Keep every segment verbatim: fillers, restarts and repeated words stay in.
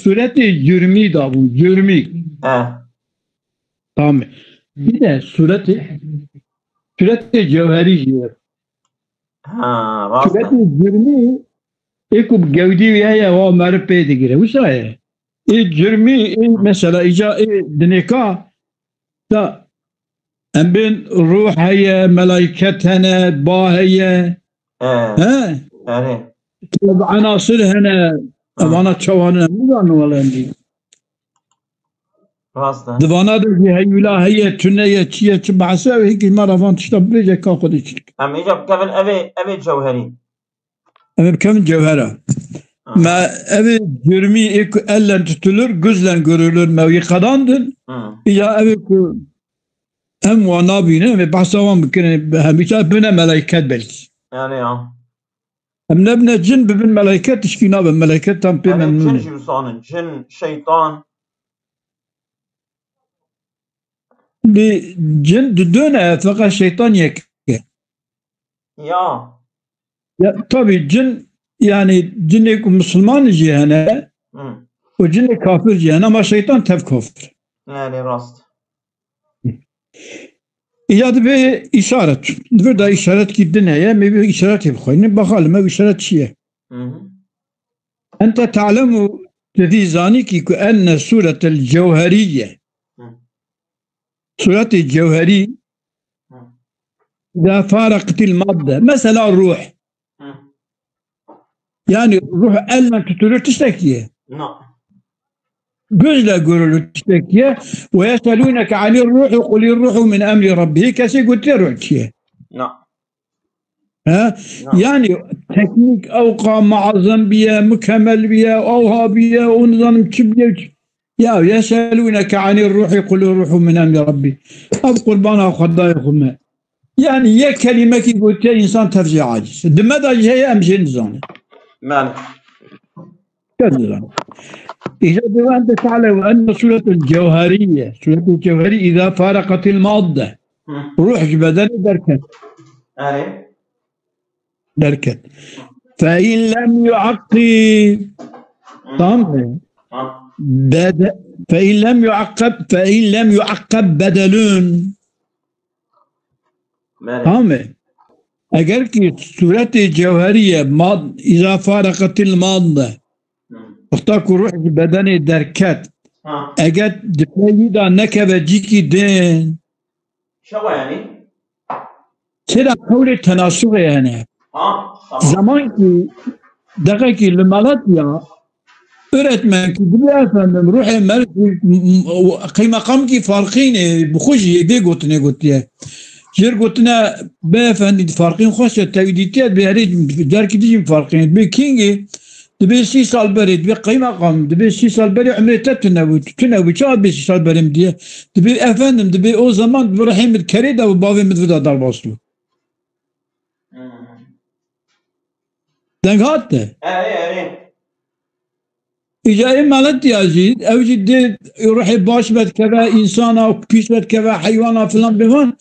sûretê cürmî dabû, cürmî. He. Tamam. Bir de sûretê, sûretê cewherî jî ye. Ha, rast e. Sûretê cürmî, ê ku gewdî wî heye, wa meriv pê digire. Wisa ye. Ê cürmî, ê mesela îca ê dinêka da em bên ruh heye, melayket hene, ba heye. He. He? Erê. Ev enasir hene, Ha. evana çawan hene, nizanim wele em dî. Rast e. Di vana de jî heyûla heye, tune ye, çi ye, çi behse, ew hêkî me re van tişta bibêje ka xwe dê çi dike. Em îca bikevin evê, evê cewherî. Em ê bikevin cewhera. Ha. Me evê cürmî ê ku ellen tutulur, gözle görülür me wî qedandin. Hı. Ya evê ku em wan nabînin, em ê behsa wan bikin, hemîşa bine melayket belkî. Yani ya. Em nebine cin, bibin melayket, tişkî nabe. Melayket tam pê Yani memnûn cin e. jî bizanin, cin, şeytan. Bi cin di du ne, feqet şeytan yek e. Ya. Ya, tabii cin, yani cinê ku Müslüman jî hene, Hı. û cinê kafir jî hene, ama şeytan tev kafir. Yani rast. Ya dibe işaret. Di vir de işaretkî din heye, me bi işaretê bixwînin. Bakalım ev işaret çi ye? Hı hı. Ente ta'lemu, tu dî zanî kî ku enne sûretel cewherî ye. Hı. Sûretê cewherî, Hı. îza faraqetil madde. Mesela ruh. Hı. Yani ruh elle tutulur tiştekî ye. Na. Gözle görülür tiştekî ye. Ve yeselûneke anir ruhi qulir ruhu min emri rabbihi. Kesê gotiye ruh çi ye? Na. He? Na. Yani teknik ewqa muazzem biye, mükemmel biye, awha biye, û nizanim çi biye, çi-, ya yeselûneke anir ruhi qulir ruhu min emri rabbi. Ev qurbana Xwedayê xwe me. Yani yek kelimekî gotiye, însan tev jê aciz. Di me de jî heye, em jê nizanin. Mane. Kes nizanin. Îca dibe ente ta'lemu enne sûretel cewherî ye. Sûretel cewherî îza faraqetil madde. Hı. Ruh ji bedenê derket. Erê. Derket. Fe in lem yuaqqib. Hı. Tamam mı? Ha. Bede-, fe in lem yuaqqab, fe in lem yuaqqab bedelun. Belê. Tamam mı? Eger ki sûretê cewherî ye, mad-, îza faraqetil madde. Hı. Wexta ku ruh ji bedenê derket. Ha. Eger di pey wî de nekeve cîkî din. Çawa yani? Têda qewlê tenasuxê hene. Ha, tamam. Zemankî, deqekî li Malatya, öğretmenkî dibe efendim, ruhê meriv, m-, m-, qeymeqamkî Farqînê, bi xwe jî vê gotinê gotiye. Jêr gotine, be efendî, Farqîn xweş e, te wî dîtiye, dibê herê, carkî dijî Farqînê, dibê kîngê, Dibê sî sal berê, dibê qeymeqam, dibê sî sal berê umrê te tune bû, tu tune bû, çawa dibê sî sal berê min diye? Dibê efendim, dibê o zaman dibê rihê min kerê de û bavê min di vir de derbas bû. Hmm. Deng hat te? Erê, erê. Îca ê Malatya jî, ew jî dê ruhê baş vedikeve, însana pîs vedikeve, heywana filan bêvan,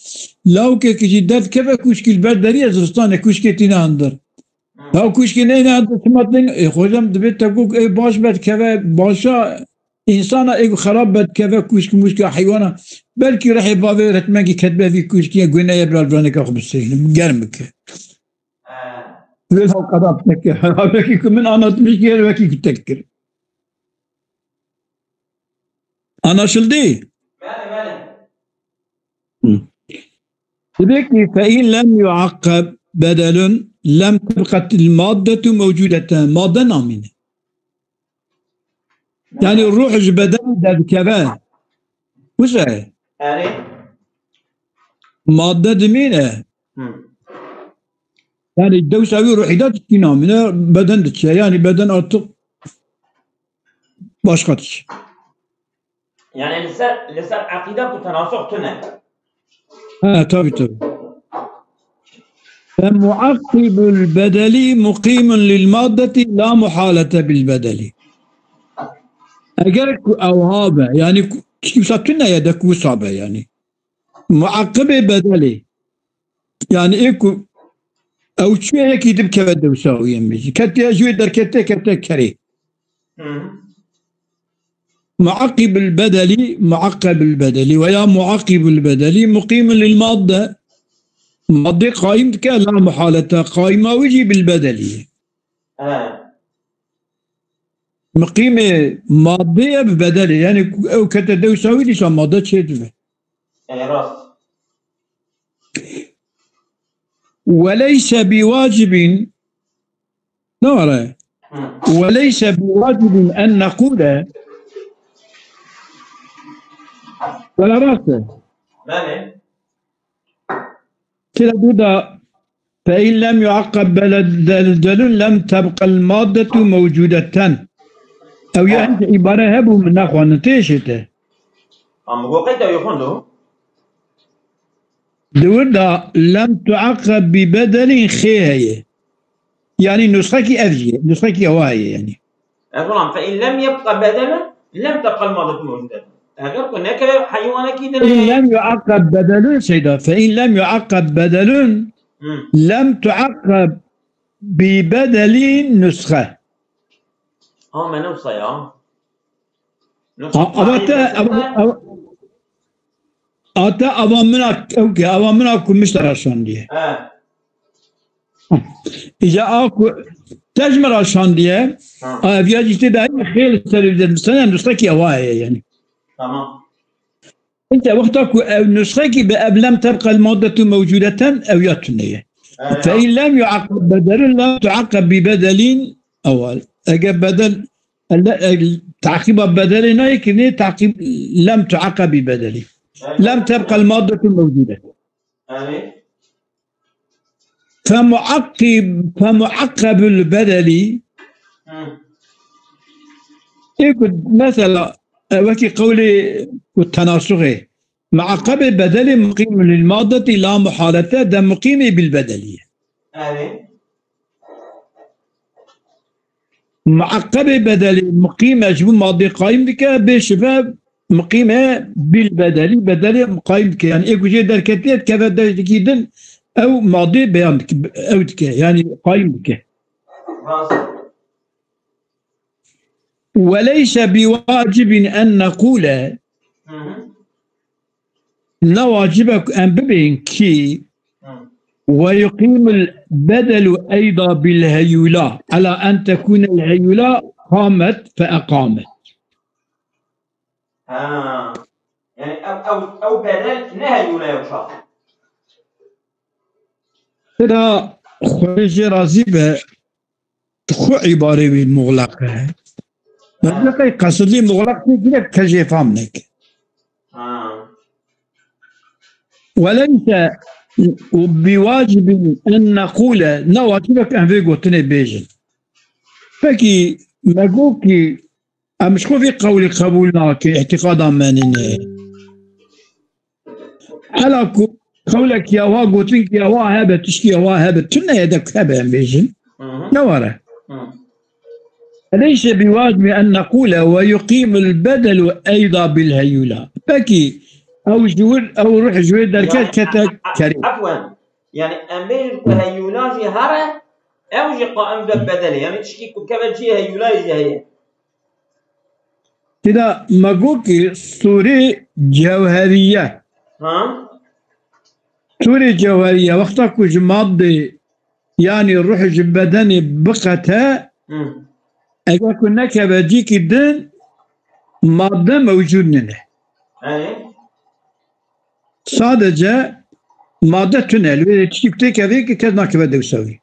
lawkekî jî derdikeve kuşkî li ber deriyê zivistanê, kuşkê tîne hundir. Ya kuşkî neyne disimatin, e, hocam, dibê te ku ê baş vedikeve, başa însana ê xerab vedikeve, kuşk muşka heywana. Belkî rihê bavê öğretmenkî ketbe vî kuşkî, guneye biraz raneka xwe biseyne, germ bike. Vê halka da pek, belkî ku min anlatmış yer, belkî ku tek kir. Anlaşıldı? Bele, bele. Hı. Dibê ki fe in lem yuaqqeb bedelun lem tebqetil maddetu mewcudeten. Madde namîne. Yani ruh ji bedenê derdikeve. Wisa ye? Erê. Madde dimîne. Hı. Yani dewsa wî ruhî de tiştî namîne, beden diçe. Yani beden artık başka tişt. Yani li ser, li ser eqîde ku tenasux tune. Ha, tabii, tabii. Fe muaqqibul bedeli muqimun lil maddeti la muhalete bil bedeli. Eger ku ew ha be, yani ku, tiştî wisa tune ye de ku wisa be yani. Muaqibê bedelê. Yani ê ku ew çûye yekî dibkeve dewsa û yemê jî. Ketiye ji wê derketiye kete kerê. Hı. Muaqqibul bedeli, muaqqabul bedeli veya muaqqibul bedeli muqimun lil madde. Madde qaîm dike, la muhalete. Qaîma wî jî bil bedelî. He. Muqîmê madde ye bi bedelê. Yani ew kete dewsa wî dîsa madde çêdibe. E, rast. Ve leyse bi wacibin. Ne var e? Hı. Ve leyse bi wacibin en nekule. Wela rast e. Belê. Tira burada fe in lem yuaqqab bedelun lem tebqel maddetu mewcudeten. Ew ya Ha. Hîn îbare hebû min nexwanin tê şê te. Am go qeyda yo xwendo. Di wir de lem tuaqqab bi bedelin xê heye. Yani nusxekî ev jî ye. Nusxekî ewa heye yani. Ez ulan fe in lem yebqa bedelun lem tebqel maddetu mewcude. Eger ku neke heywanekî din Fe in heye. Lem yuaqqab bedelun seyda. Fe in lem yuaqqab bedelun Hı. Lem tuaqqab bi bedelin nusxe. Ha, me nusxe ya. Ha, ava te, ava, ava, ata ava mina, ew ke, ava mina ku miştera şandiye. He. Îca a ku te ji me re şandiye, Ha. A ev ya jî tê de heye xêl ser vî de, mesela nusxekî ewa heye yani. Tamam. Înte wexta ku ew nusxekî bi ev lem tebqel maddetu mewcudeten ew ya tune ye. He, Fe ya. In lem yuaqqab bedelun lem tuaqqab bi bedelin ewal. Eger bedel, ele-, e, taqiba bedelê nayê kirinê, taqib lem tuaqqab bi bedelî. He, Lem ya. Tebqel maddetu mewcude. He. Femuaqqib-, femuaqqabul bedeli. Hı. Ê ku mesela, e, wekî qewlê ku tenasuxê, muaqqabê bedelê muqîmun lil maddetî la muhalete de muqîmê bil bedelî ye. Evet. Muaqqabê bedelê muqîm e, ji bo madê qayîm dike, bê şibe muqîm e bil bedelî, bedelê qayîm dike. Yani ê ku jê derketiye dikeve derekî din, ew madê beyan dike, ew dike, yani qayîm dike. Rast. Ve leyse bi wacibin en nekule, Hı hı. Ne wacib e ku em bibêjin kî Hı. Ve yuqîmul bedelu eyda bil heyula. Ela en tekunel heyula qamet fe eqamet. Ha. Yani ev, ev, ev bedel ne heyula ye uşak. Tira Xwedê jê razî be, xwe îbarê wî muxleq e. Muxleqê qesilî muxleq tê girek ke jê fam neke. Ha. Weleyse bi wacibin en nequle, ne wacib e em vê gotinê bêjin. Pekî me got kî em ji xwe vê qewlî qebûl nakin, îtîqada me nîne. Hela ku qewlekî ya wa gotin kî ya wa hebe, tişkî ya wa hebe, tune ye de ku hebe em bêjin. Hı hı. Ne were? Hı. Leyse bi wacibin en nequle ve yuqîmul bedelu eyda bil heyula. Pekî ew ji wir, ew ruh ji wê derket Yani, kete a-, a-, kerê. Afwen. Yani em bêjin ku heyula jî here, ew jî qaim be bedelê. Yani tişkî ku keve cihê heyula jî heye. Tida me got ki sûrê cewheriye. Ha? Sûrê cewheriye wexta ku ji madde, yani ruh ji bedenê biqete, Hı. eger ku nekeve cîkî din, madde mewcûd nine. Erê. Sadece madde tune, li wê tiştî ku têkevê ki kes nakeve dewsa wî.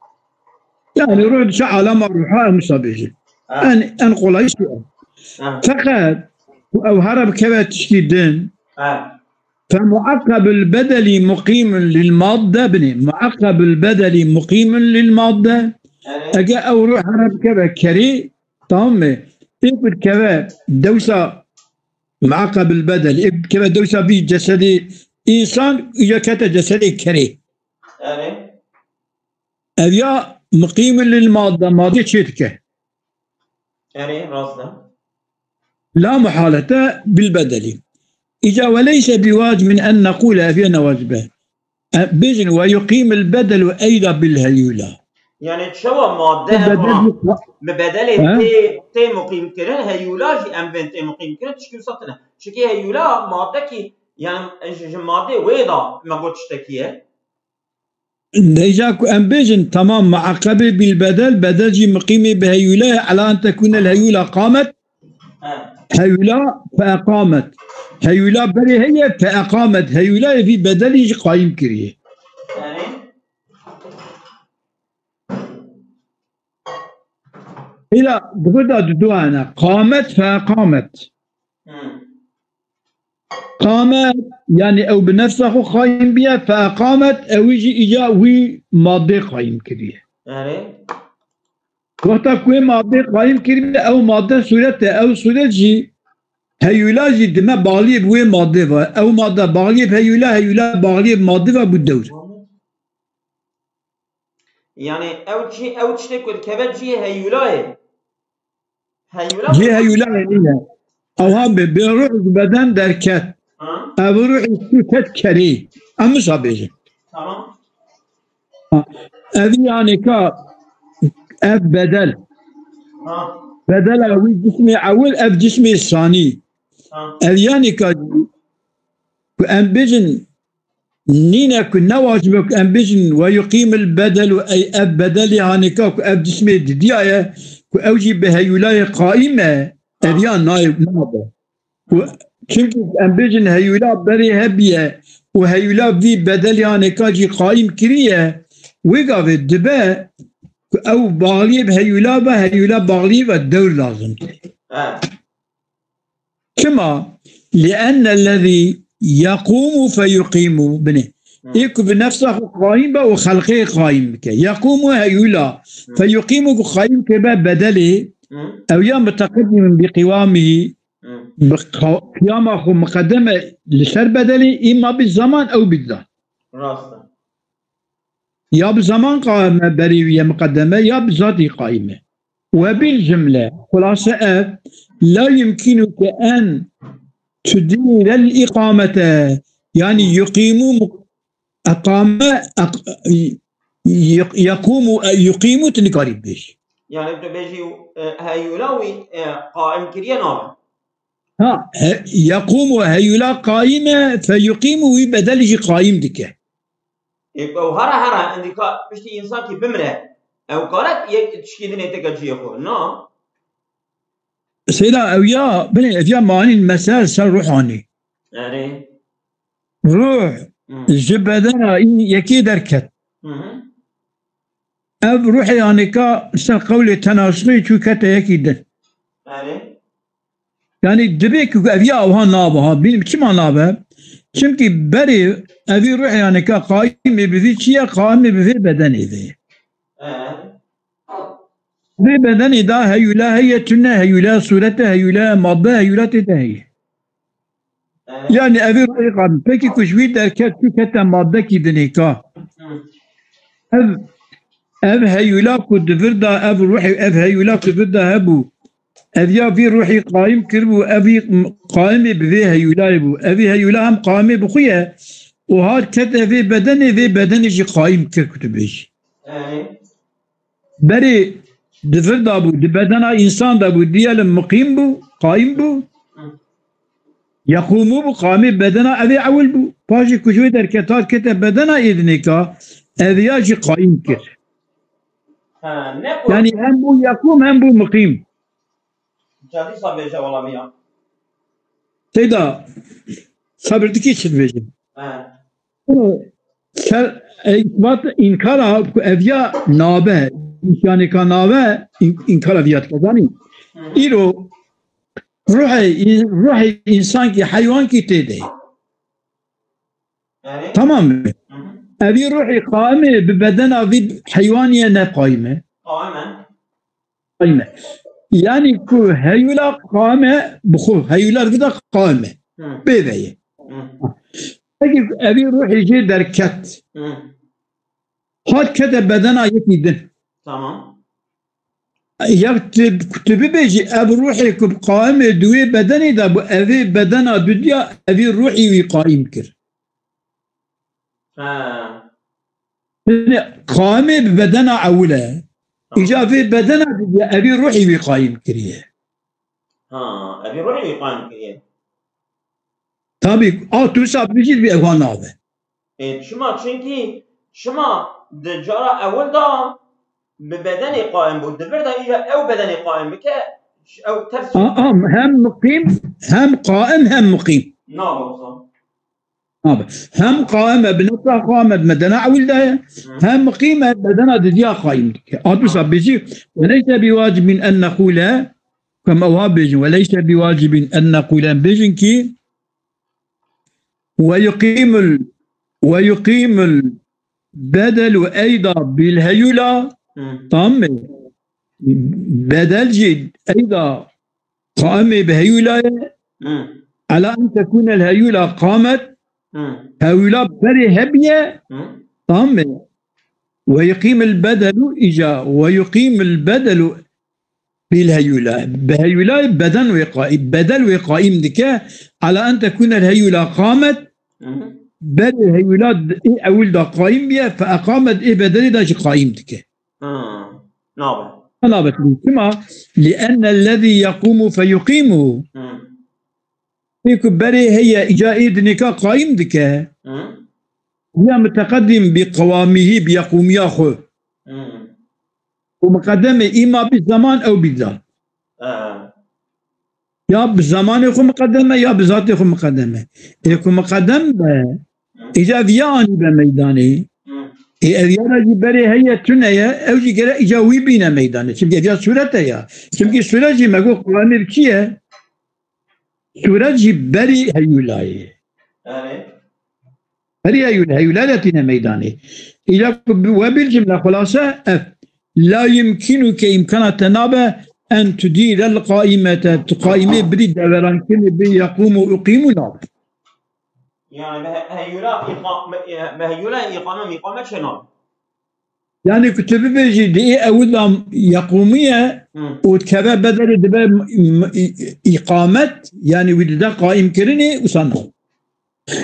Yani ruh dişe alema ruha, em wisa bêjin. Ha. En, en qolayî şu. Ha. Feqet ku ew here bikeve tiştî din, Ha. Fe muaqqabul bedeli muqimun lil madde, binê. Muaqqabul bedeli muqimun lil madde. Evet. Ege ew ruh here bikeve kerê, tamam mı? Ê ku dikeve dewsa Muaqabil bedel. Ê keve dewsa bî cesedê însan, ya kete cesedê kerê. Erê. Ev ya muqîmin lil madde, madde çê dike. Erê, rast e. La muhalete bil bedeli. Îca ve leyse bi wacibin en nequle, ev ya ne wacib e. E, bêjin ve yuqîmil bedelu eyda bil heyula. Yani çawa madde Bi bedel ewa bi- bi bedelê He? tê, tê muqîm kirin, heyûla jî em bên tê muqîm kirin, tişkî wisa tune. Çikî heyûla madde ki, yani ji, ji madê wê da me got tiştekî ye. Deja ku em bêjin, tamam, mueqebê bil bedel, bedel jî muqîmê bi heyûla ye, ela en tekûne el heyûla qamet, He. Heyûla fe eqamet. Heyûla berê heye fe eqamet. Heyûlayê vî bedelî jî qayîm kiriye. Yani Hîla di vir de du hene. Qamet fe eqamet. Hmm. Qamet, yani ew bi nefsa xwe qayîm biye, fe eqamet, ew jî îca wî madde qayîm kiriye. Yani Wexta ku wê madde qayîm kiriye, ew madde sûret e. Ew sûret jî heyûla jî dime baliyê bi wê madde ve. Ew madde baliyê bi heyûla, heyûla baliyê bi madde ve bû dewr. Yani ew çi, ew tiştê ku dikeve cihê heyûlayê. Heyûla Cihê heyûlayê nîne. Ew ha bi, bi ruh ji beden derket. Ha? Ev ruhî çû ket kerê. Em wisa bêjin. Tamam. Ha. Ev yanî ka ev bedel. Ha. Bedela wî cismê ewil, ev cismê sanî. Ha. Ev yanî ka ku em bêjin nîne ku ne wacib e ku em bêjin, "Ve yuqîmul bedelu", ey ev bedelê hanê ka ku ev cismê didiyaye, ku ew jî bi heyûlayê qaîm e, ev ya nayê, nabe. Ku, çimkî em bêjin heyûla berê hebiye û heyûla vî bedelê hanê ka jî qaîm kiriye, wê gavê dibe ku ew baxliyê bi heyûla be, heyûla baxliyê ve dewr lazim tê. Çima? Li'ennellezî yekûmu feyuqîmu. Binê. Ê ku bi nefsa xwe qayîm be û xelqê qayîm bike. Yekûmu heyûla. Feyuqîmu ku qayîm kiribe bedelê. Ew ya muteqeddimun bi qîwamî. Bi qa-, qiyama xwe muqeddem e li ser bedelê, îma bi zaman ew bi zat. Rast e. Ya bi zaman qaîme berê wî ye muqeddem e, ya bi zatî qaîme. Ve bil cimle, xulase ev, la yumkinuke en tudîrel îqamete, yani yuqîmu mu-, eqame, eq-, y-, yekûmu, e, yuqîmu tu nikarî bibêjî. Yani tu bêjî, e, heyûla wî, e, qaîm kiriye nabe. Ha, he, yekûmu heyûla qaîme, fe yuqîmu wî bedelî jî qaîm dike. Ê, ew here here, endî ka piştî însankî bimire, ew kare yek tişkî dinê teke cihê xwe? Na. Seyda, ew ya, binê, ev ya manîn mesel ser ruhanî. Erê. Ruh Hı. ji bedena în yekê derket. Hı hı. Ev ruhê hanê ka ser qewlê tenasixê çû kete yekî din. Erê. Yani dibê ku ev ya ewha nabe ha. Bînim çima nabe? Çimkî berê evî ruhê yani ka qaîmê bi vî çi ye, qaîmê bi vê bedenê vê. He. Vê bedenê da heyûla heye tune, heyûla sûrete, heyûla madde, heyûla tê de heye. He. Yani evî ruhê qaîm. Pekî ku ji wî derket çû kete maddekî dinê ka. Hı. Ev, ev heyûla ku di vir de, ev ruhê, ev heyûla ku vir de hebû. Ev ya vî ruhî qaîm kiribû, ev vî qaîmê bi vê heyûlayê bû. Evî heyûla hem qaîmê bi xwe ye û hat ket evê bedenê, vê bedenê jî qaîm kir ku tu bêjî. Erê. Berê di vir de bû, di bedena însan de bû, diyelim muqîm bû, qaîm bû. Hı. Yekûmû bû, qaîmê bedena evê ewil bû. Paşê ku ji wê derket hat kete bedena êdinêka, ev ya jî qaîm kir. Ha, ne ku Yani hem bû yekûm hem bû muqîm. Cadî sa bêje wala miya. Seyda, sabir dikî çi dibêjim? He. Ser, e, îsbat înkara ku ev ya nabe, însanê ka nabe, în-, înkara viya dike zanî. Hı. Îro ruhê, ruhê însankî heywankî tê de. Erê. Tamam mı? Hı hı. Evî ruhî qaîmê bi bedena vî heywanî ye ne qaîme? Qaîme. Qaîme. Yani ku heyula qaîme bi xwe, heyula vî de qaîme. Hı. Bê ve ye. Hı. Peki evî ruhî jê derket. Hı. Hat kete bedena yekî din. Tamam. Ya tu, tu bibêjî, ev ruhê ku bi qaîmê di wê bedenê de bû, evê bedena dudiya, evî ruhî wî qaîm kir. Ha. Binê qaimê bi bedena ewil e. Tamam. Îca vê bedena didiya evî ruhî wî qaîm kiriye. Ha, evî ruhî wî qaîm kiriye. Tabî, a tu sa bijî bi evha nabe. E, çima? Çimkî çima di cara ewil de bi bedenê qaim bû, di vir de îca ew bedenê qaim bike, ew ters. A, a, hem muqîm, hem qaim, hem muqîm. Nabe wisa. Abi, hem qaim e, bi nefsa qaim e, bi bedena ewil de ye, hem muqîm e, bedena didiya qaim dike. A tu sa bijî, "Ve leyse bi wacibin en nekule", kem ewa bijin, "Ve leyse bi wacibin en nekule", bijin ki, "Ve yuqimul, ve yuqimul bedelu eyda bil heyula", tamam mı? Bedel jî eyda qaimê bi heyula ye. Ala en tekune el heyula qamet. Heyula berê hebiye. Tamam mı? Ve yuqimul bedelu îca. Ve yuqimul bedelu bil heyula. Bi heyula beden wê qaîm, bedel wê qaîm dike. Ala en tekune el heyula qamet. Berê heyula d-, ê ewil da qaîm biye, fe eqamet ê bedelê da jî qaîm dike. Nabe. Nabe. Çima? Li enne lezî yequmu fe yuqimu. Ê ku berê heye, îca ê dinêka qaîm dike. Ya muteqedim bi qewamihî, bi yeqûmiya xwe. Û muqedem e, îma bi zeman ew bi zat. Ya bi zemanê xwe muqedem e, ya bi zatê xwe muqedem e. Ê ku muqedem be, îca viya anî be meydanê. Ê ev ya da jî berê heye, tune ye, ew jî gere îca wî bîne meydanê. Çimkî ev ya sûret e ya. Çimkî sûret jî me got qaimê bi çi ye? Sûret jî berî heyûlayê. Berî heyûl-, heyûlayê tîne meydanê. Îca ku bi-, we bil cimle xulase ev. La yumkinuke, îmkana te nabe, en tudîrel qaîmete, tu qaîmê bidî deverankirî bi yeqûmu û uqîmu nabe. Yani me-, heyûla îqa-, me-, me-, heyûla îqame mîqame çênabe. Yani ku tu bibêjî di ê ewil de yeqûmî ye û dikeve bedelê dibe m-, m-, î-, îqamet, yani wî dide qaîmkirinê, wisa na.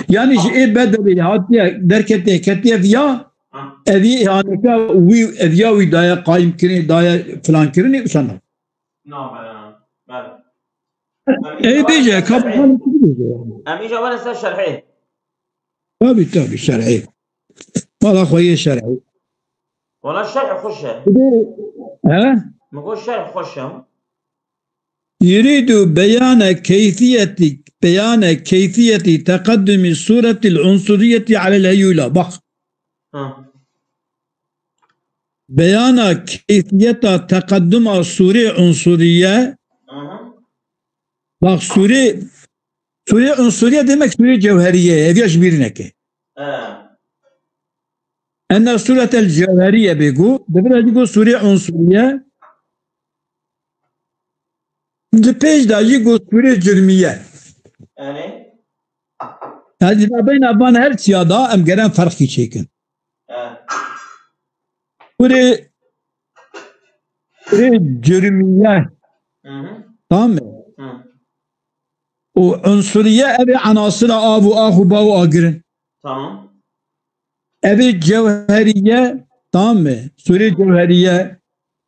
Yani ji ê bedelê hatiye derketiye, ketiye viya, evî haneke wî, eviya wî daye qaîmkirinê, daye filankirinê, wisa na. Nabe, bele. Ey bêje, ka bi xwe çi dibêje yani? Em îja werin ser şerhê. Tabii, tabii, şerhê. Mala xwe yê şerhê. Wala şerh xweş e. Bir de, he? Min got şerh xweş e. Yuridu beyane keyfiyeti, beyane keyfiyeti teqaddumi suretil unsuriyeti alel heyula. Bak. Ha. Beyana keyfiyeta teqadduma sûrê unsuriye. Aha. Bak, sûrê, sûrê unsuriye demek sûrê cewheriye, ev ya ji bîr neke. Ha. Enne sûretel cewheriye bêgo, di vira jî go sûrê unsuriye. Di pêş de jî go sûrê cürmiye. Erê. Yani, di navbeyna van her siya da em geren ferqî çêkin. Ha. Sûrê, sûrê cürmiye. Hı hı. Tamam mı? Hı. Û unsuriye ev ê enasira av û ax û ba û agirin. Tamam. Ev ê cewheriye, tamam mı? Sûrê cewheriye.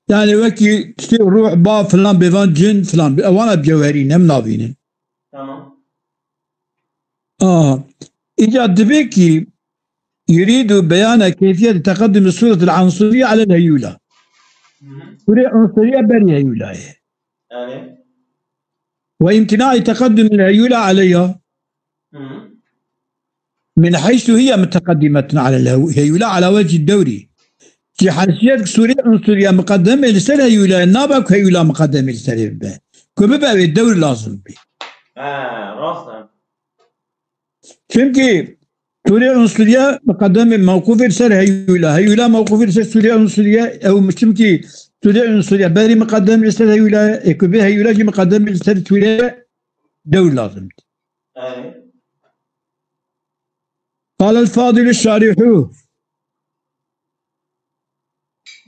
Yani wekî tiştê ruh, ba filan, bêvan cin filan. Ewana cewherî ne, em navînin. Tamam. Aa, îca dibê ki yuridu beyana keyfiyeti teqaddumi suretil unsuriye alel heyula. Hı hı. Sûrê unsuriye berî heyula ye. Yani? Ve imtina'i teqaddumil heyula aleyha. Hı hı. Min heysu hiye muteqeddimetun alel hew-, heyula ala wecî dewrî. Ji heysiyet sûrê unsuriye muqeddemê li ser heyula, nabe ku heyula muqeddemê li serê bibe. Ku bibe wê dewr lazim bî. He, rast e. Çimkî sûrê unsuriye muqeddemê mewqûfê li ser heyula. Heyula mewqûfê li ser sûrê unsuriye, ew çimkî sûrê unsuriye berî muqeddemê li ser heyula, ê ku bê heyula jî muqeddemê li ser sûrê dewr lazim bî. Erê. قال الفاضل الشارح.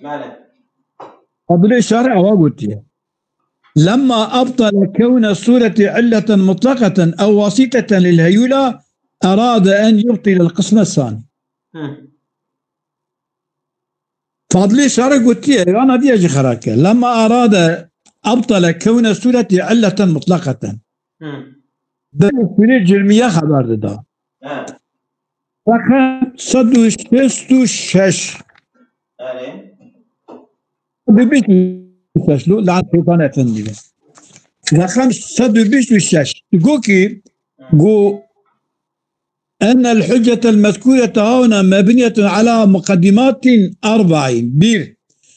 Bele. Fadilê şerh ewa gotiye. لما أبطل كون الصورة علة مطلقة أو واسطة للهيولة أراد أن يبطل القسم الثاني. Hı. Fadlî Şarî gotiye, yana diye jî xera ke. Lema arade ebtale kewne sûretî illeten mutlaqeten. Hmm. Bi sûrê cirmiye xeber dida. He. Raqem sed û şêst û şeş. Erê. Sed û bîst û şeş lo, lan Sultan Efendi. Raqem sed û bîst û şeş. Go ki, Hmm. go أن الحجة المذكورة هنا مبنية على مقدمات أربع. Bir.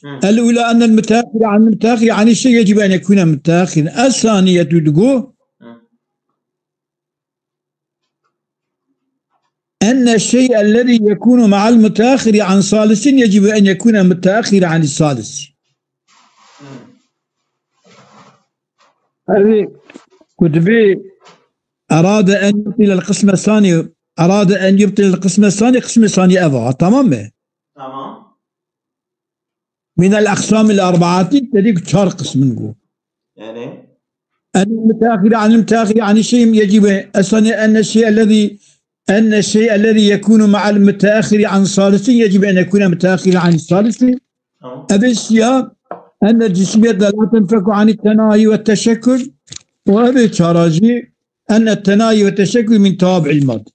Hı. الأولى أن المتأخر عن المتأخر عن الشيء يجب أن يكون متأخرا. الثانية, digo, Hı. أن الشيء الذي يكون مع المتأخر عن ثالث يجب أن يكون متأخرا عن الثالث. Hı. Erê, ku dibê أراد أن يبطل القسم الثاني، أراد أن يبطل القسم الثاني, qismê sanî ev a, tamam mı? Tamam. من الأقسام الأربعة, te dî ku çar qismin go. Yani? أن المتأخر عن المتأخر عن الشيء يجب أن، أن الشيء الذي، أن الشيء الذي يكون مع المتأخر عن ثالث يجب أن يكون متأخرا عن الثالث. Tamam. Ev ê siya, أن الجسمية لا تنفك عن التناهي والتشكل. Û ev ê çara jî, أن التناهي والتشكل من توابع المادة.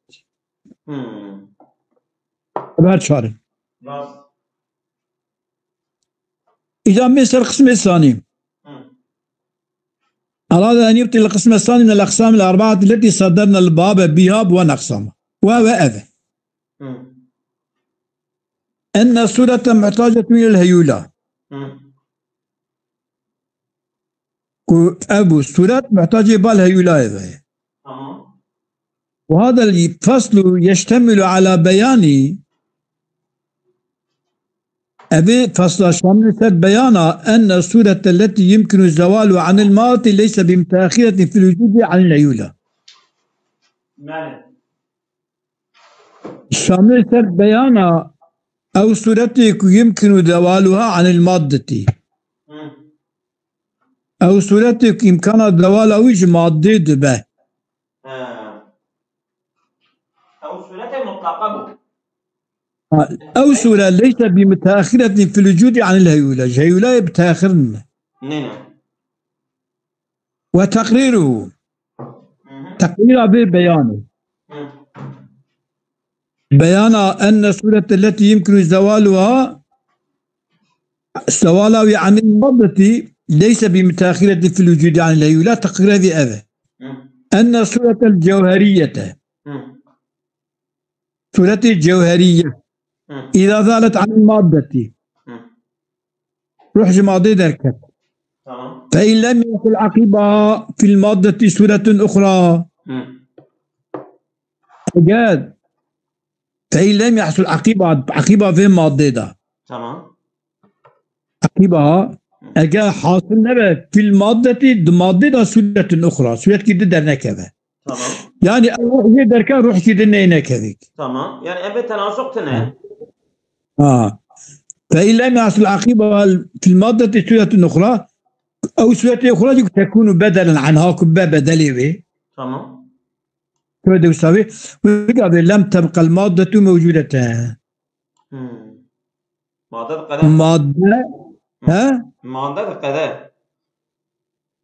Hmm. Ev her çar in. Rast. Îca mê ser qismê sanî. Hı. أراد أن يبطل القسم الثاني من الأقسام الأربعة التي صدرنا الباب بها ونقسمها. Ve ve ev. Hı. أن الصورة محتاجة إلى الهيولة. Hı. Ku ev sûret muhtacê bal heyûlayê ve ye. Tamam. وهذا الفصل يشتمل على بيان, ev ê fasla şamil ser beyana, أن الصورة التي يمكن الزوال عن الماضي ليس بمتأخرة في الوجود عن الهيولة. Belê. Şamil ser beyana ew sûretê ku يمكن زوالها عن المادة. Hı. Ew sûretê ku îmkana zewala wî ji madê dibe. He. Ew sûretê mutlaqa bû. Ha, ew sûre ليس بمتأخرة في الوجود عن الهيولة. Ji heyûlayê bi teaxir nîne. Nîne. وتقريره. Hı hı. Teqrîra vê beyanê. Hı. Beyana أن الصورة التي يمكن زوالها، zewala wî عن المادة ليس بمتأخرة في الوجود عن الهيولة, teqrîra vî ev e. Hı. أن الصورة الجوهرية. Hı. Sûretê cewherî ye. Hı. إذا زالت عن المادة. Hı. Ruh ji madê derket. Tamam. فإن لم يحصل عقبها في المادة صورة أخرى. Hı. Eger فإن لم يحصل عقبها, عقبها vê madê de. Tamam. عقبها, Hı. eger hasil nebe في المادة, di madê de صورة أخرى, sûretkî di dernekeve. Tamam. Yani ew ruh yê derke, ruhkî din neyne kevik. Tamam. Yani ev tenasuq tine. Ha. فإن لم يحصل عقبها في المادة صورة أخرى, ew sûretê uxra jî ku تكون بدلا عنها, ku be bedelê wê. Tamam. Tu de wisa wê, wê gavê لم تبق المادة موجودة. Hmm. Madde de qede. Madde, Hı. he? Madde de qede.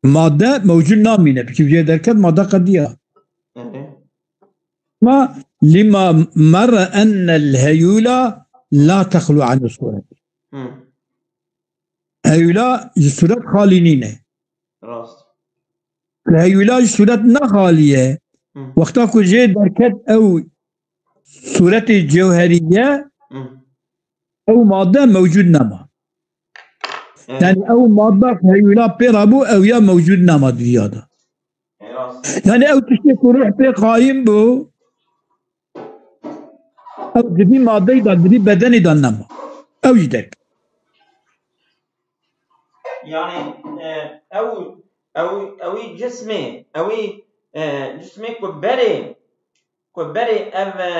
Madde mewcud namîne. Piçî vê derket madde qediya. Evet. Ma lima merre ennel heyûla la texlu anil sûret. Hı. Heyûla ji sûret xalî nîne. Rast. Heyûla ji sûret ne xalî ye. Hı. Wexta ku jê derket ew sûretê cewherî ye, Hı. ew madde mewcud nema. Evet. Yani ew madde heyûla pê rabû, ew ya mewcud nema diviya de. Rast. Yani ew tiştê ku ruh pê qayim bû, ew di vî madeyî de, di vî bedenî de nema. Ew jî derket. Yani, e, ew, ew, ewî cismê, ewî, e, cismê ku berê, ku berê ev, e,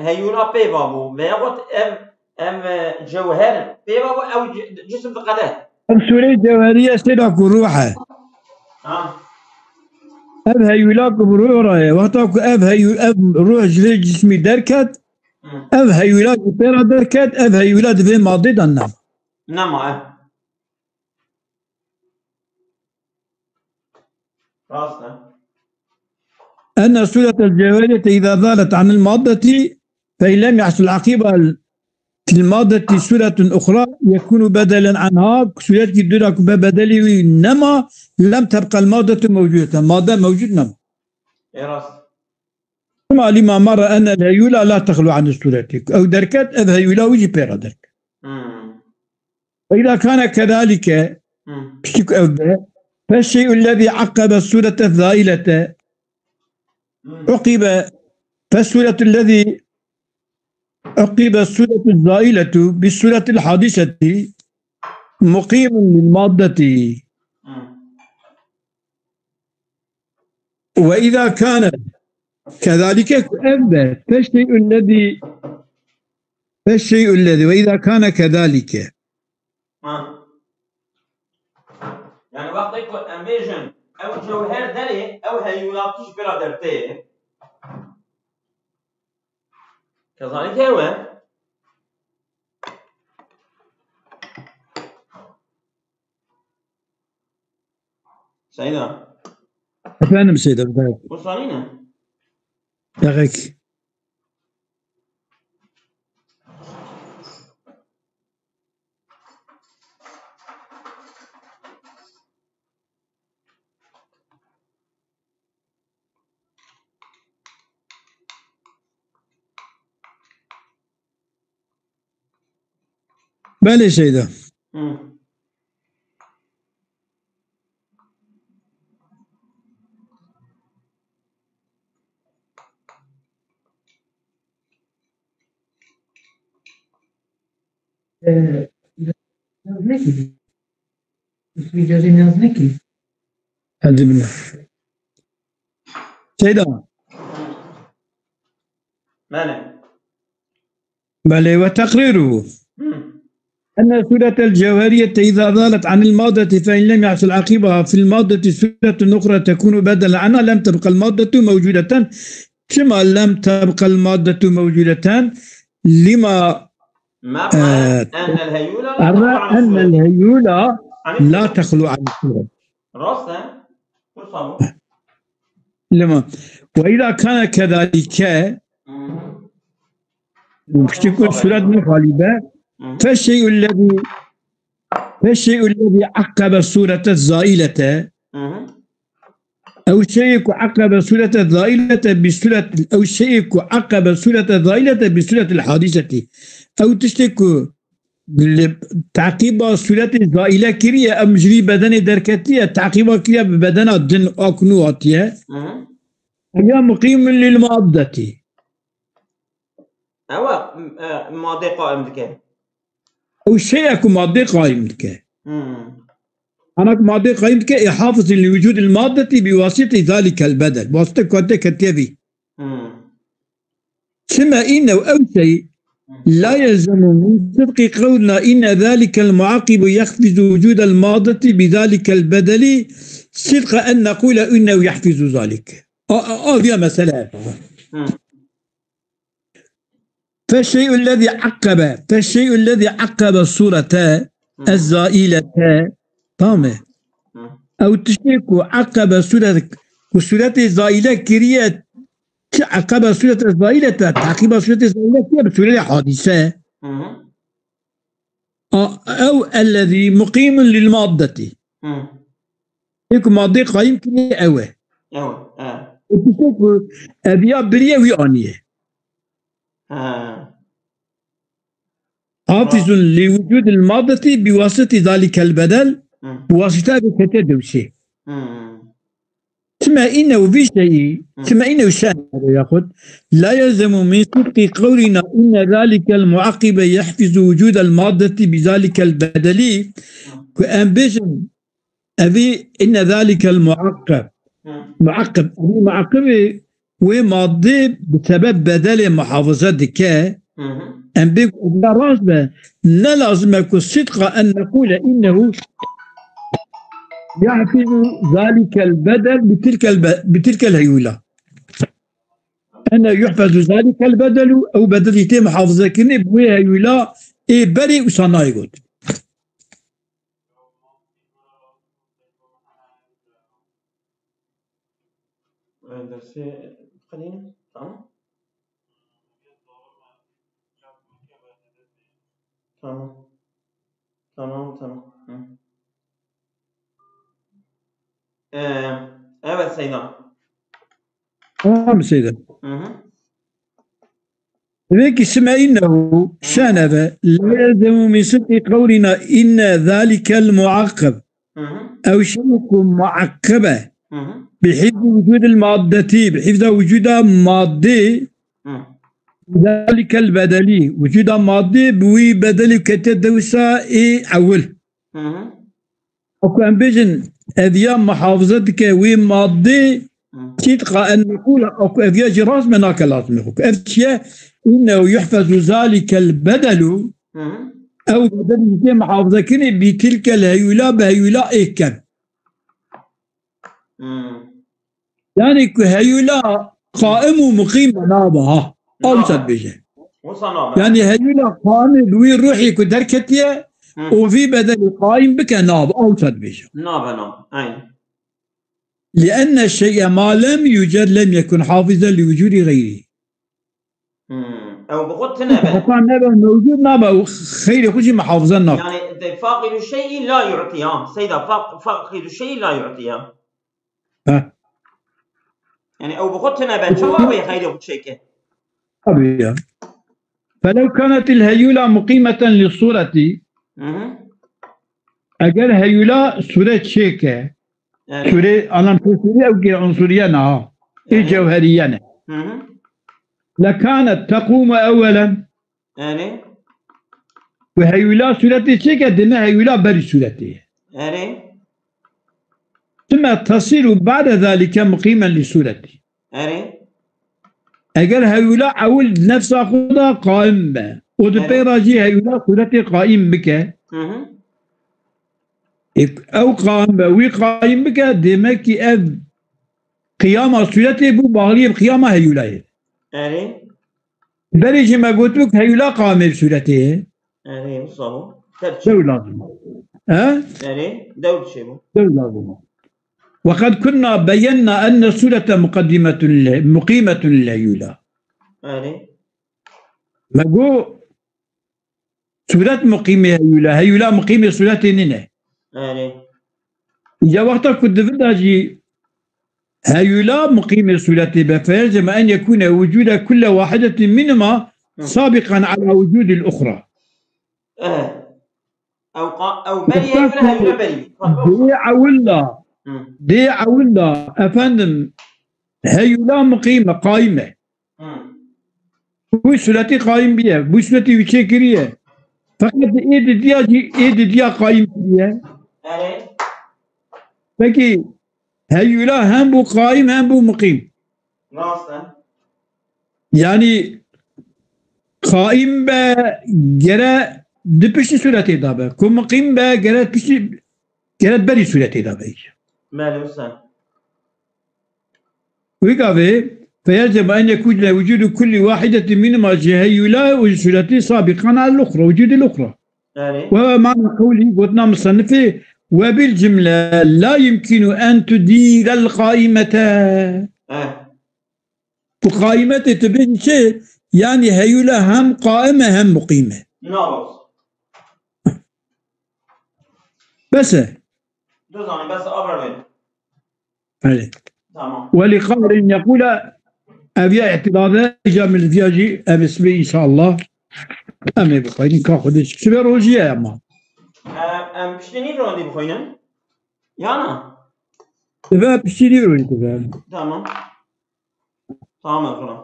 heyûna pê va bû, veyahut ev, ev, e, cewher pê va bû, ew ci-, cisim diqede. Ev sûreyê cewherî ye, sêda ku ruh e. Ha. Ev heyûla ku bi ruh re ye. Wexta ku ev heyû-, ev ruh ji vê cismî derket, Hı. Ev heyûla ji pê re derket, ev heyûla di vê madê de nema. Nema, e. Rast e. أن الصورة الجوهرية إذا زالت عن المادة فإن لم يحصل عقبها في المادة صورة أخرى يكون بدلا عنها، suretkî dû re ku be bedelî wî nema, لم تبق المادة موجودة. Made mewcûd nema. E, rast. Çima lima merre ennel heyûla la texlu an sureti. Ew derket, ev heyûla wî jî pê re derket. Hmm. Ve izâ kâne kezalike, Hmm. piştî ku ev be, feşşey'u lezî akkebe surete zâilete, Hmm. ukibe, fesuretu lezî ukibe suretu zâiletu bi suretil hadiseti mukimun lil maddeti. Hmm. Ve izâ kâne kezalike, ku ev be, feşşey'u lezî, feşşey'u lezî, ve izâ kâne kezalike. Ha. Yani wextê ku em bêjin, ew cewher derê, ew heyûlatî ji pê re dertê. Kezalike ew e. Seyda. Efendim Seyda, bir dakika. Bu sanî ne? Dakika. Belê Seyda. Hı. Ee, biraz ne ki? Biraz ne ki? Hadi billah. Seyda. Belê. بلى، وتقريره أن الصورة الجوهرية إذا زالت عن المادة فإن لم يحصل عقبها في المادة صورة أخرى تكون بدلا عنها لم تبق المادة موجودة. Çima لم تبق المادة موجودة؟ لما، آه، أن الهيولة لا تخلو عن الصورة. Rast e. Wisa bû. Lema. Ve izâ kâne kezalike, Hı. piştî ku suret ne xalî be, Hı. feşşey'u lezî, feşşey'u lezî akkebe surete zailete. Hı hı. Ew şey'ê ku akkebe surete zailete bi suret, ew şey'ê ku akkebe surete zailete bi suretil hadiseti. Ew tiştê ku li teqîba sûretê zaîle kiriye, em ji vî bedenê derketiye, teqîba kiriye bi bedena din a ku nû hatiye. Hı hı. Ev ya muqîmun lil maddetî. Ew e, e, madê qaim dike. Ew şey e ku madê qaim dike. Hı. Ana ku madê qaim dike, ê hafizin li wicûdil maddetî bi wasitî zalikel bedel. Wasite ku te ketiye vî. Hı. Çima innehu ew şey la yelzemu min sidqi qewlina inne zalikel muaqibu yahfizu wucudel madeti bi zalikel bedeli sidqa en nequle innehu yahfizu zalik. A, a, a, viya mesele. Hı. Feşşey'u lezî akkebe, feşşey'u lezî akkebe surete Hı. ez-zailete. Tamam mı? Hı. Ew tiştê ku akkebe suret, ku suretê zaile kiriye, çi akkebe surete zailete, taqiba suretê zaile kiriye bi suretê hadise. Hı hı. A, ew ellezî muqîmun lil maddetî. Hı. Ê ku madde qayîm kiriye ew e. Ew e, e. Ê tiştê ku eviya biriye wî aniye. Ha. Hafizun li wucudil maddetî bi wasitî zalikel bedel, Hı. wasite bi kete dewşê. Hı. Çima innehu vî şeyî, Hı. çima innehu şe'ne yaxud la yelzemu min sidqi qewlina inne zalikel muaqibe yahfizu wucudel maddetî bi zalikel bedeli, Hı. ku em bêjin, evî inne zalikel muaqib. Hı. Muaqib. Evî muaqibê wê madde bi sebeb bedelê muhafaza dike. Hı hı. Em bê ku evî rast be, ne lazim e ku sidqa en nequle innehu yahfizu zalikel bedel bi tilkel be-, bi tilkel heyula. Ene yuhfezu zalikel bedelu, ew bedelî tê muhafizekirinê bi wê heyûla ê berê wisa nayê got. Ee, dersê xwedî, tamam. Tamam. Tamam, tamam. Hı. Ee, evet Seyda. Tamam Seyda. Hı hı. Peki sime innehu şeneve la yelzemu min sidqi qawlina inne zalikel muakkab. Hı hı. Ew şey'un muakkabe. Hı hı. Bi hifzi vücudil maddeti, bi hifza vücuda madde. Hı. Zalikel bedeli, vücuda madde bi wî bedelî kete dewsa ê ewil. Hı hı. Oku em bêjin, ev ya muhafaza dike wê madde, Hı. Sidqa en nekula, oku ev ya jî rast me nake lazim e. Oku ev çi ye? Innehu yuhfezu zalikel bedelu, Hı hı. Ew bedelî tê muhafaza kirinê bi tilkel heyula, bi heyula êken. Hı. Yani ku heyula qaim û muqîm be naba ha. Ew Naba. Sen bêje. Wisa nabe. Yani heyula qaimê bi wî ruhî ku derketiye Hı. û vî bedelî qaim bike naba. Ew sen bêje. Nabe, nabe. Aynen. Li enne şey'e ma lem yuced lem yekun hafizen li vücudi gayri. Hmm. Ew bi xwe tine be. Heta nebe mewcud nabe û xeyrê xwe jî muhafaza nake. Yani de faqidu şey'i la yu'ti, ha. Seyda faq-, faqidu şey'i la yu'ti, ha. Ha. Yani ew bi xwe tine be. Çawa wê xeyrê xwe çêke? Tabii ya. Felev kanetil heyula muqîmeten li sureti. Hı hı. Eger heyula suret çêke, Yani. Sûrê, anam pê sûrê ew ki unsuriye ne ha. Ê Yani. Cewheriye ne. Hı hı. Lekanet tekumu ewwelen. Yani. Ku heyula sûretê çêke dime heyula berî sûretê. Yani. Sümme tesiru ba'de zalike muqimen li sûretî. Erê. Eger hewîla ewil nefsa xwe de qaim be û di Erê. Pey re jî hewîla sûretê qaim bike, Hı hı. e, ew qaim be, wî qaim bike, demek ki ev qiyama sûretê bû, bağliyê bi qiyama hewîlayê. Erê. Berê jî me gotibû ku hewîla qaimê bi sûretê ye. Erê, wisa bû. Ter çi? Dew lazim. He? Erê, dew çi bû? Dew lazim. Ve qed kunna beyenna enne surete muqeddimetun le, muqimetun leyula. Erê. Me got, suret muqîmê heyula, heyula muqîmê suretê nîne. Erê. Ya wexta ku di vir de jî heyula muqîmê suretê be, feyelzeme en yekûne wucûde kulle wahidetin minhuma Hı. sabiqan ala wucûdil uxra. Eh. Ew qa-, ew berî ye, wila heyula berî. Dê ewil da, Hı. Dê ewil da, efendim, heyula muqîm e, qaîm e. Hı. Bû suretî qaîm bîye, bû suretî wî çêkiriye. Feqet ê didiya jî, ê didiya qaîm kiriye. Erê. Pekî, heyula hem bû qaîm hem bû muqîm. Rast e. Yani qaîm be gere di piştî suretê de be. Ku muqîm be gere piştî, gere berî suretê de be. Belê, wisa. Wî gavê, feyecebe en yekûne wucûdu kullî wahidetin minhuma ji heyula û ji suretî sabiqan al uxra, wucûdil uxra. Erê. Ve mana qewlî, gotina musennifê, ve bil cimle la yumkinu en tudîrel qaîmete. Eh. Ku qaimetê tu bêjî çi? Yani heyula hem qaim e hem muqîm e. Naros. Bes e. Dozanî, bes e, abar verin. Belê. Tamam. Welî qahrin yekûle, ev ya îtîraze, îca min li viya jî ev ismê înşallah. Em ê bixwînin ka Xwedê şikir. Sibe rojî ye ama. Em, em piştî nîv rondî bixwînin? Yana? Dibe piştî nîv rojî dibe. Tamam. Tamam, Erxulan.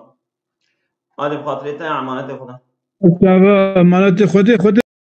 Hadi bi xatirê te, emanetê Xwedê. Estağfurullah, emanetê Xwedê, Xwedê